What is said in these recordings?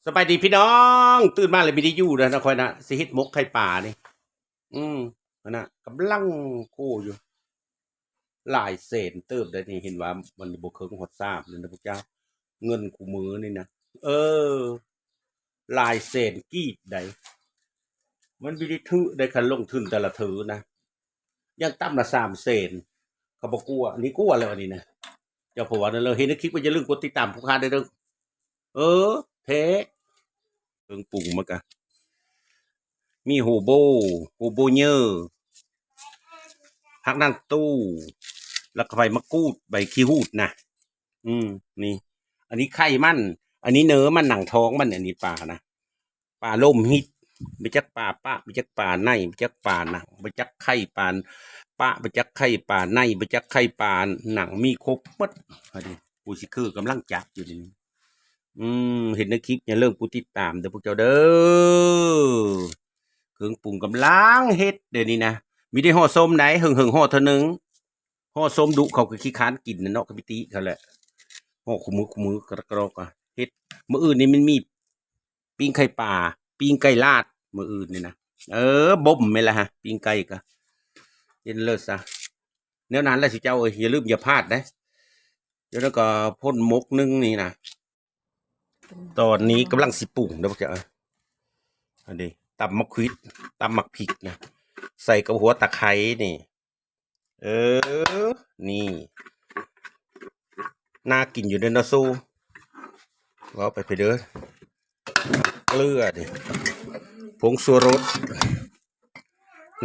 ສະບາຍດີພີ່ນ້ອງ ຕື່ນມາແລ້ວມີໄດ້ຢູ່ແລ້ວນະ ຂ້ອຍນະ ຊິເຮັດໝົກໄຂ່ປານີ້. ອືມ ຫັ້ນນະ ກຳລັງໂຄຢູ່ ຫຼາຍແສນເຕີບໄດ໋ນີ້ ເຫັນວ່າມັນບໍ່ເຄິ່ງຮອດຊາບເລີຍນະພວກເຈົ້າ ເງິນຄູ່ມື້ນີ້ນະ ເອີ ຫຼາຍແສນກີບໄດ໋ ມັນບໍ່ໄດ້ຖືກໄດ໋ ຄັນລົງທຶນແຕ່ລະເທື່ອນະ ຢ່າງຕ່ຳລະສາມແສນ ກໍບໍ່ກວ່າ ອັນນີ້ກວ່າແລ້ວອັນນີ້ນະ ເຈົ້າ ເພາະວ່ານັ້ນເລີຍ ເຫັນໃນຄລິບກໍຢ່າລືມກົດຕິດຕາມຜູ້ຂ້າໄດ້ເດີ້ ເອີ ແທ້ ເຄື່ອງປຸງມັນກະມີໂຮໂບ ໂຮໂບເຍີ ຜັກນາງຕູ້ ແລ້ວກໍໃບມະກູດ ໃບຂີ້ຫູດນະ ອືມ ນີ້ ອັນນີ້ໄຂ່ມັນ ອັນນີ້ເນີມັນ ໜັງທ້ອງມັນ ອັນນີ້ປານະ ປາໂລມຫິດ ບໍ່ຈັກປາປະ ບໍ່ຈັກປາໄນ ບໍ່ຈັກປາໜັງ ບໍ່ຈັກໄຂ່ປາປະ ບໍ່ຈັກໄຂ່ປາໄນ ບໍ່ຈັກໄຂ່ປາໜັງ ມີຄົບໝົດ ອັນນີ້ ຜູ້ຊິຄືກຳລັງຈັບຢູ່ນີ້ ອືມ ເຫັນໃນຄລິບ ຢ່າລືມກົດຕິດຕາມເດີ້ພວກເຈົ້າເດີ້ ເຄື່ອງປຸງກຳລັງເຮັດດຽວນີ້ນະ ມີໄດ້ຫໍ່ສົ້ມໃດ ເຫິງໆຫໍ່ເທື່ອໜຶ່ງ ຫໍ່ສົ້ມດຸ ເຂົາກໍຂີ້ຄ້ານກິນນະເນາະ ກໍມີຕິເຂົາແຫຼະ ຫໍ່ຄູ່ມື້ຄູ່ມື້ກະດອກກະດອກ ເຮັດ ມື້ອື່ນນີ້ມັນມີປີ້ງໄຂ່ປາ ປີ້ງໄກ່ລາດ ມື້ອື່ນນີ້ນະ ເອີ ບົ່ມແມ່ນລະຮະ ປີ້ງໄກ່ກະ ເຮັດເລີດຊະ ແນວນັ້ນແຫຼະຊິເຈົ້າເອີຍ ຢ່າລືມຢ່າພາດເດ້ ແລ້ວກໍພົ້ນໝົກໜຶ່ງນີ້ນະ ຕອນນີ້ກຳລັງຊິປຸງເດີ້ພວກເຈົ້າ ອັນນີ້ ຕຳໝາກຂິດ ຕຳໝາກພິກນະ ໃສ່ກັບຫົວຕະໄຄນີ້ ເອີ ນີ້ ໜ້າກິນຢູ່ເດ້ເນາະຊູ ເວົ້າໄປເດີ ເກືອນີ້ ຜົງຊູລົດ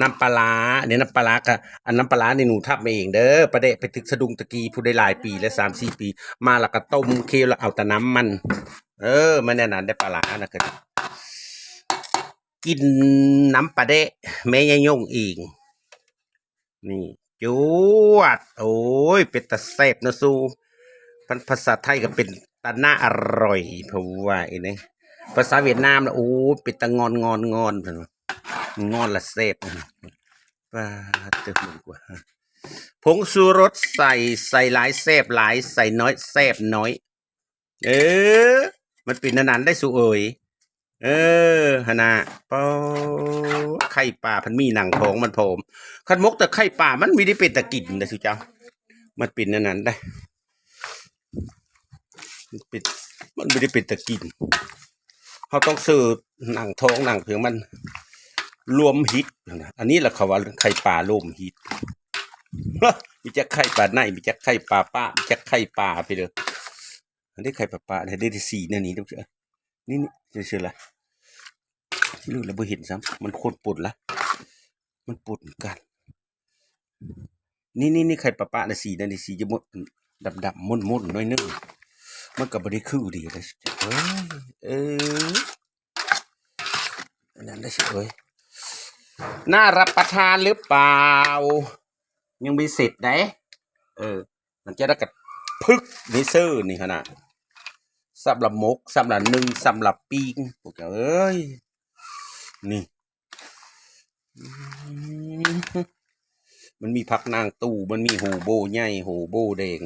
ນ້ຳປາຫຼ້າ ອັນນີ້ນ້ຳປາຫຼ້າກະ ອັນນ້ຳປາຫຼ້ານີ້ໜູທຳເອງເດີ້ ປາແດກໄປຕຶກສະດຸ້ງຕະກີ້ ຜູ້ໃດຫຼາຍປີແລ້ວ ສາມສີ່ປີ ມາແລ້ວກະຕົ້ມເຄວ ແລ້ວເອົາແຕ່ນ້ຳມັນ ເອີ ມັນແນວນັ້ນເດ້ ປາຫຼ້ານະ ກະກິນນ້ຳປາແດກແມ່ຍາຍົງເອງ ນີ້ ຈວດ ໂອ້ຍ ເປັນຕາແຊບເນາະຊູ ພັນພາສາໄທກໍເປັນຕາໜ້າອະຮ່ອຍ ເພິ່ນວ່າອີ່ນີ້ ພາສາຫວຽດນາມລະ ໂອ້ຍ ເປັນຕາງ່ອນໆໆ ເພິ່ນວ່າ ງ່ອນລະແຊບ ປາດເຕີ ເບິ່ງກວ່າ ຜົງຊູລົດໃສ່ ໃສ່ຫຼາຍແຊບຫຼາຍ ໃສ່ໜ້ອຍແຊບໜ້ອຍ ເອີ ມັນເປັນອັນນັ້ນໄດ້ສູເອີຍ ເອີ ຫັ້ນນະ ປາ ໄຂ່ປາ ເພິ່ນມີໜັງທ້ອງມັນພ້ອມ ຄັນໝົກແຕ່ໄຂ່ປາ ມັນມີໄດ້ເປັນຕາກິນໄດ້ສູເຈົ້າ ມັນເປັນອັນນັ້ນໄດ້ ມັນເປັນ ມັນບໍ່ໄດ້ເປັນຕາກິນ ເຮົາຕ້ອງເສີໜັງທ້ອງໜັງເພິງມັນລວມຫິດ ອັນນີ້ລະເຂົາວ່າໄຂ່ປາລວມຫິດ ມີຈັກໄຂ່ປາໄນ ມີຈັກໄຂ່ປາປະ ມີຈັກໄຂ່ປາໄປເດີ ອັນນີ້ໄຂ່ປາປະ ເດ້ ໄດ້ສີ່ແນວນີ້ເດີ ນີ້ໆ ຊື່ໆລະ ຊື່ລະບໍ່ເຫັນຊ້ຳ ມັນຄົນປົນລະ ມັນປົນກັນ ນີ້ໆ ໄຂ່ປາປະນະ ສີນັ້ນນີ້ ສີຈະມົນ ດຳໆມົນໆໜ້ອຍໜຶ່ງ ມັນກໍບໍ່ໄດ້ຄືດີເດ້ ເອີຍ ເອີ ອັນນັ້ນໄດ້ຊິເອີຍ ໜ້າຮັບປະທານຫຼືເປົ່າ? ຍັງບໍ່ເສັດໃດ ເອີ ຫຼັງຈາກນັ້ນກໍພຶກນີ້ເຊີນີ້ຂະໜາດ ສຳລັບໝົກ ສຳລັບໜຶ້ງ ສຳລັບປີ້ງ ພວກເຈົ້າເອີຍ ນີ້ ອືມ ມັນມີຜັກນາງຕູ້ ມັນມີໂຮໂບໃຫຍ່ ໂຮໂບແດງ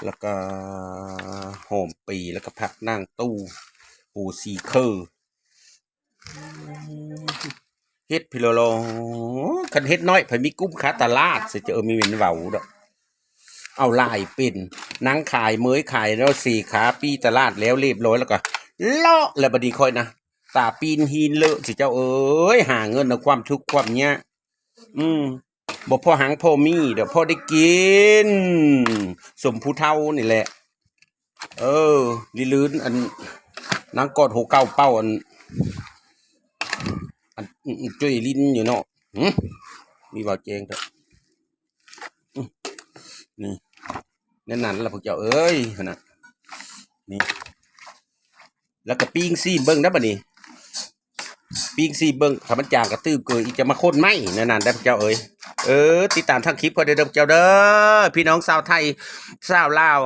ແລ້ວກະຫອມປີ ແລ້ວກະຜັກນາງຕູ້ ໂຮສີເຄີ ເຮັດພີລະລໍ ຄັນເຮັດນ້ອຍ ໃຜມີກຸ້ມຄາຕະຫຼາດ ຊິຈະ ເອີ ມີແມ່ນເວົ້າດອກ ເອົາຫຼາຍເປັນ ນັ່ງຂາຍເມີຍຂາຍແລ້ວ ເສຂາປີ້ຕະຫຼາດແລ້ວລຽບຮ້ອຍ ແລ້ວກະເລາະ ແລ້ວບັດນີ້ຂ້ອຍນະ ຕາປີ້ນຫີນເລີະ ຊິເຈົ້າເອີຍ ຫາເງິນນຳຄວາມທຸກຄວາມຍາກ ອືມ ບໍ່ພໍຮັ່ງພໍມີດອກ ພໍໄດ້ກິນ ສົມຜູ້ເຖົ້ານີ້ແຫຼະ ເອີ ລີລືນ ອັນ ນາງກອດຫົວເກົ່າເປົ່າ ອັນ ອັນ ອືມ ຈຸ້ຍລິນຢູ່ເນາະ ຫື ມີເວົ້າແຈ້ງເຖາະ ອືມ ນີ້ ແນວນັ້ນລະພວກເຈົ້າເອີຍ ຫັ້ນນະ ນີ້ ແລ້ວກໍປີ້ງຊີມເບິ່ງນະບັດນີ້ ປີ້ງຊີມເບິ່ງ ຖ້າມັນຈາງກໍຕື່ມເກີອີກ ຈະມາຄົນໃໝ່ ແນວນັ້ນເດີພວກເຈົ້າເອີຍ ເອີ ຕິດຕາມທາງຄລິບຂ້ອຍເດີພວກເຈົ້າເດີ ພີ່ນ້ອງຊາວໄທ ຊາວລາວ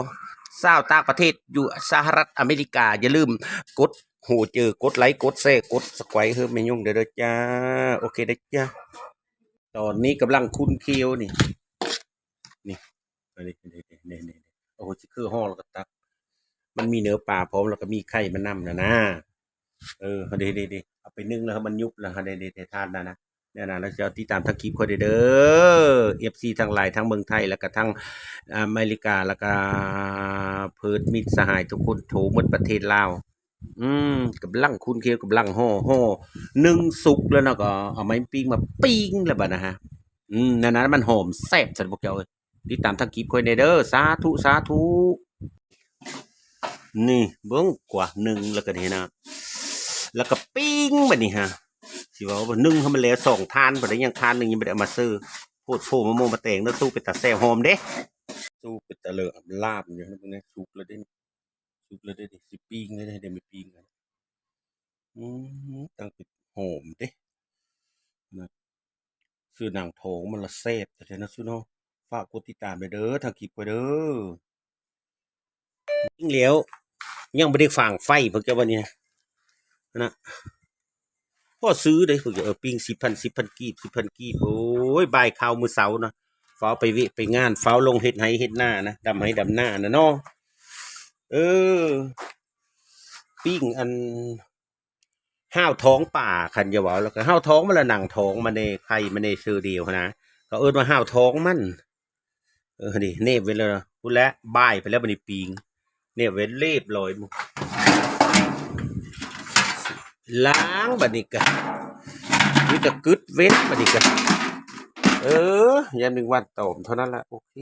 ຊາວຕ່າງປະເທດ ຢູ່ສະຫະລັດອາເມລິກາ ຢ່າລືມກົດຫົວໃຈ ກົດໄລ ກົດແຊ ກົດສະໄຄຣບ ເຮີແມ່ຍົງເດີເດີຈ້າ ໂອເຄເດີຈ້າ ຕອນນີ້ກຳລັງຂຸ້ນຂຽວນີ້ ນີ້ ອັນນີ້ ນີ້ ນີ້ ນີ້ ໂອ້ໂຫ ຊິຄືຫໍ່ແລ້ວກໍຕັກ ມັນມີເນື້ອປາພ້ອມ ແລ້ວກໍມີໄຂ່ມານຳນະນາ ເອີ ເດໆ ເອົາໄປໜຶ້ງແລ້ວໃຫ້ມັນຍຸບ ແລ້ວໃຫ້ໄດ້ ໄດ້ ໄດ້ທານນະ ແນວນັ້ນ ແລ້ວເຈົ້າຕິດຕາມທາງຄລິບຂ້ອຍເດີ ເອັຟຊີທັງຫຼາຍ ທັງເມືອງໄທ ແລ້ວກະທັງອາເມລິກາ ແລ້ວກະເພື່ອນມິດສະຫາຍທຸກຄົນ ໂທໝົດປະເທດລາວ. ອືມ ກຳລັງຄູນຂຽວ ກຳລັງຫໍ່ ຫໍ່ ໜຶ້ງສຸກແລ້ວເນາະ ກໍເອົາໄມ້ປີ້ງມາປີ້ງແລ້ວບັດນະຮະ. ອືມ ນັ້ນນະ ມັນຫອມແຊບຊັ້ນພວກເຈົ້າເອີຍ. ຕິດຕາມທາງຄລິບຂ້ອຍແດ່ເດີ ສາທຸ ສາທຸ. ນີ້ເບິ່ງກວ່າ ໜຶ້ງແລ້ວກໍນີ້ນະ ແລ້ວກໍປີ້ງບັດນີ້ຮະ. ຊິເວົ້າວ່າໜຶ້ງໃຫ້ມັນແລ້ວສອງທານ ບັດນີ້ຍັງທານໜຶ່ງຍັງບໍ່ໄດ້ເອົາມາເຊີ. ໂພດໂພ ມາໂມມາແຕງເນາະ ສູ້ເປັນຕາແຊບ ຫອມເດ້ ສູ້ເປັນຕາເລີອຳລາບຢູ່. ເບິ່ງແດ່ ສຸກແລ້ວເດ້ ສຸກແລ້ວເດ້ ຊິປີ້ງແລ້ວເດ້ ໄດ້ໄມ້ປີ້ງແລ້ວ. ອືມ ຕັ້ງແຕ່ຫອມເດ້ນະ ຊື້ໜັງທ້ອງມາລະແຊບແທ້ໆນະຊຸເນາະ. ຝາກກົດຕິດຕາມແດ່ເດີ ທາງຄລິບຂ້ອຍເດີ. ປີ້ງແລ້ວ ຍັງບໍ່ໄດ້ຟາງໄຟພວກເຈົ້າບັດນີ້ນະ ນະ ພໍຊື້ເດ້ພວກເຈົ້າ ເອີ ປີ້ງສິບພັນ ສິບພັນກີບ ສິບພັນກີບ. ໂອ້ຍ ບ່າຍຄ່ຳມື້ເຊົ້ານະ ຟ້າວໄປວຽກໄປງານ ຟ້າວລົງເຮັດໄຮ່ເຮັດນານະ ດຳໄຮ່ດຳນານະເນາະ. ເອີ ປີ້ງອັນ ຫ້າວທ້ອງປາ ຄັນຈະເວົ້າແລ້ວກໍຫ້າວທ້ອງມັນລະ ໜັງທ້ອງມັນແດ່ ໄຂ່ມັນແດ່ ເຊີດຽວຫັ້ນນະ ເຂົາເອີ້ນວ່າຫ້າວທ້ອງມັນ. ເອີ ນີ້ແນບໄວ້ແລ້ວ ພຸ້ນແຫຼະ ບ່າຍໄປແລ້ວ ບັດນີ້ປີ້ງ ແນບໄວ້ລຽບລ້ອຍ ລ້າງບັດນີ້ກະ ມີແຕ່ກຶດເວັດບັດນີ້ກະ ເອີ ຍາມໜຶ່ງວັນຕອມເທົ່ານັ້ນລະ ໂອເຄ.